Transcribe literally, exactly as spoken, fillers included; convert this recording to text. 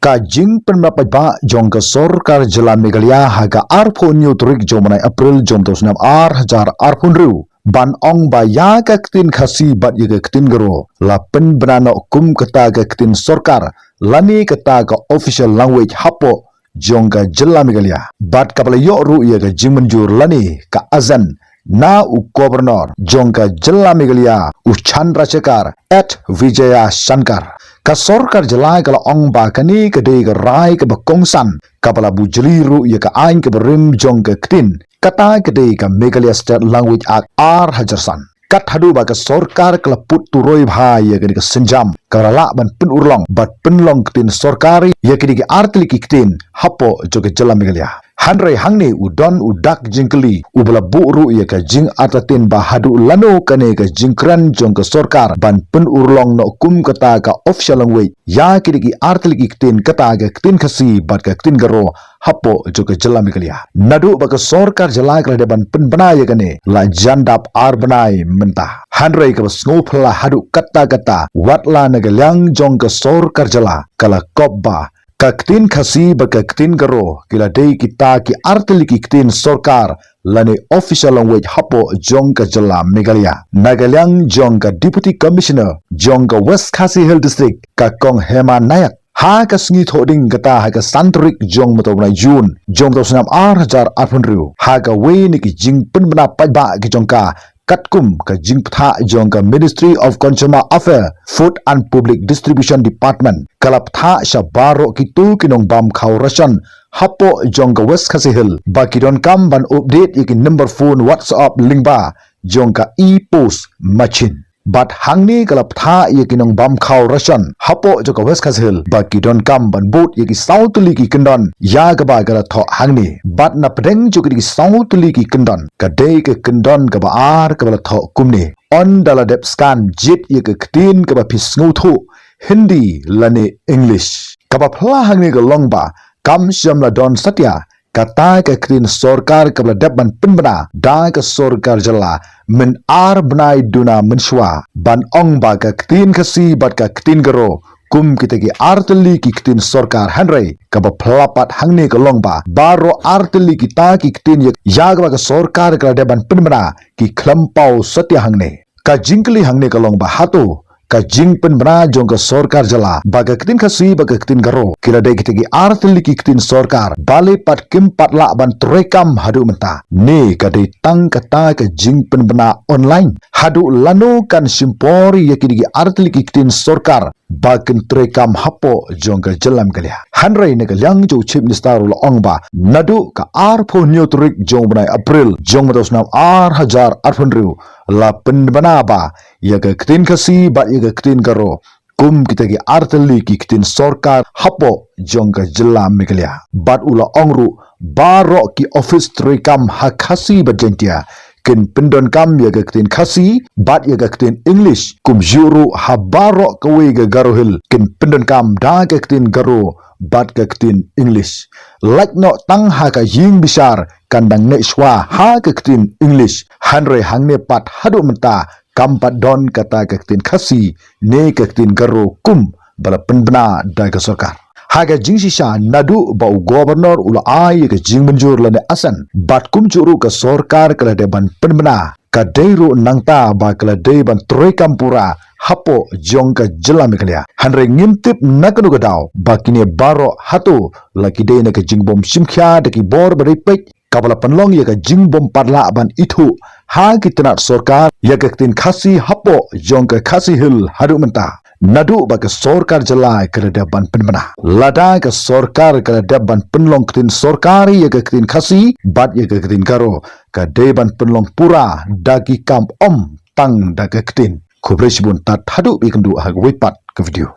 Ka jingpynbna paidbah jong ka sorkar jylla Meghalaya ha ka arphew hynñiew tarik jong u bnai April jong u snem ar hajar arphew hynriew ban ong ba ïa ka ktien Khasi bad ïa ka ktien Garo la pynbna noh kum kata ka ktien sorkar lane kata ka official language hapoh jong ka jylla Meghalaya. Bad kaba la ïoh ruh ïa ka jingmynjur lane ka assent na u Governor jong ka jylla Meghalaya, u Chandrasekhar at Vijayashankar. Ka sorkar jylla ka la ong ba kane ka dei ka rai kaba kongsan kaba la bujli ruh ïa ka aiñ kaba rim jong ka ktien, kata ka dei ka Meghalaya State Language Act ar hajar san. Kat haduh ba ka sorkar ka la put turoi bha ïa kane ka sienjam, ka la lah ban pynurlong bad pynlong ktien sorkar ïa kine ki artylli ki ktien hapoh jong ka jylla Meghalaya. Hynrei hangne u don u dak jingkylli uba la buh ruh ïa ka jingartatien ba haduh lano kane ka jingkren jong ka sorkar ban pynurlong noh kum kata ka official language ïa kine ki artylli ki ktien, kata ka ktien Khasi bad ka ktien Garo hapoh jong ka jylla Meghalaya. Naduh ba ka sorkar jylla ka la dep ban pynbna ïa kane la jan dap ar bnai mynta. Hynrei kaba sngewphylla haduh katta katta, wat la na ka liang jong ka sorkar jylla ka la kop ba ka ktien Khasi bad ka ktien Garo ki la dei kita ki artylli ki ktien sorkar lane official language hapoh jong ka jylla Meghalaya. Na ka liang jong ka Deputy Commissioner jong ka West Khasi Hills District, ka Kong Hema Nayak, ha ka sngi Thohdieng kata ha ka san tarik jong u bnai June jong u snem ar hajar arphew hynriew, ha kawei na ki jingpynbna paidbah ki jong ka katkum ka jingpynthah jong ka Ministry of Consumer Affairs, Food and Public Distribution Department, ka la pynthah sha baroh kito ki nongbam khaw ration hapoh jong ka West Khasi Hills ba ki donkam ban update ïa ki number phone WhatsApp lyngba jong ka e-post machine. Bad hangne ka la pynthah ïa ki nongbam khaw ration hapoh jong ka West Khasi Hills ba ki donkam ban bud ïa ki saw tylli ki kyndon ïa kaba ka la thoh hangne. Bad na pdeng jong ki saw tylli ki kyndon, ka dei ka kyndon kaba ar kaba la thoh kumne: ynda la dep scan, jied ïa ka ktien kaba phi sngewthuh, Hindi lane English. Kaba phylla hangne ka long ba kam shym la don satia kata ka ktien sorkar kaba la dep ban pynbna da ka sorkar jylla myn ar bnai duna mynshuwa ban ong ba ka ktien Khasi bad ka ktien Garo kum kita ki artylli ki ktien sorkar. Hynrei kaba phylla pat hangne ka long ba baroh artylli kita ki ktien ïa, ïa kaba ka sorkar ka la dep ban pynbna ki khlem paw satia hangne. Ka jingkylli hangne ka long ba hato ka jingpynbna jong ka sorkar jylla ba ka ktien Khasi bad ka ktien Garo ki la dei kita ki artylli ki ktien sorkar, balei pat kim pat lah ban treikam haduh mynta? Ne ka dei tang kata ka jingpynbna online? Haduh lano kan shim por ïa kine ki artylli ki ktien sorkar ba kin treikam hapoh jong ka jylla Meghalaya? Hynrei na ka liang jong u Chief Minister u la ong ba naduh ka arphew hynñiew tarik jong u bnai April jong u snem ar hajar arphew hynriew la pynbna ba ïa ka ktien Khasi bad ïa ka ktien Garo kum kita ki artylli ki ktien sorkar hapoh jong ka jylla Meghalaya. Bad u la ong ruh baroh ki office treikam ha Khasi bad Jaiñtia kin pyndonkam ïa ka ktien Khasi bad ïa ka ktien English, kumjuh ruh ha baroh kawei ka Garo Hills kin pyndonkam da ka ktien Garo bad ka ktien English. Lait noh tang ha ka ïing bishar kan dang neh shuwa ha ka ktien English. Hynrei hangne pat haduh mynta kam pat don kata ka ktien Khasi ne ka ktien Garo kum ba la pynbna da ka sorkar. Ha ka jingshisha, naduh ba u Governor u la ai ïa ka jingmynjur lane assent, bad kumjuh ruh ka sorkar ka la dei ban pynbna, ka dei ruh nangta ba ka la dei ban treikam pura hapoh jong ka jylla Meghalaya. Hynrei ngim tip na kano ka daw ba kine baroh hato la ki dei na ka jingbym shim khia da ki bor ba dei peit, kaba la pynlong ïa ka jingbym pat lah ban ithuh ha ki tnat sorkar ïa ka ktien Khasi hapoh jong ka Khasi Hills haduh mynta. Naduh ba ka sorkar jylla ka la dep ban pynbna, lada ka sorkar ka la dep ban pynlong ktien sorkar ïa ka ktien Khasi bad ïa ka ktien Garo, ka dei ban pynlong pura da ki kam, ym tang da ka ktien. Khublei shibun, tad haduh ba ïakynduh ha kawei pat ka video.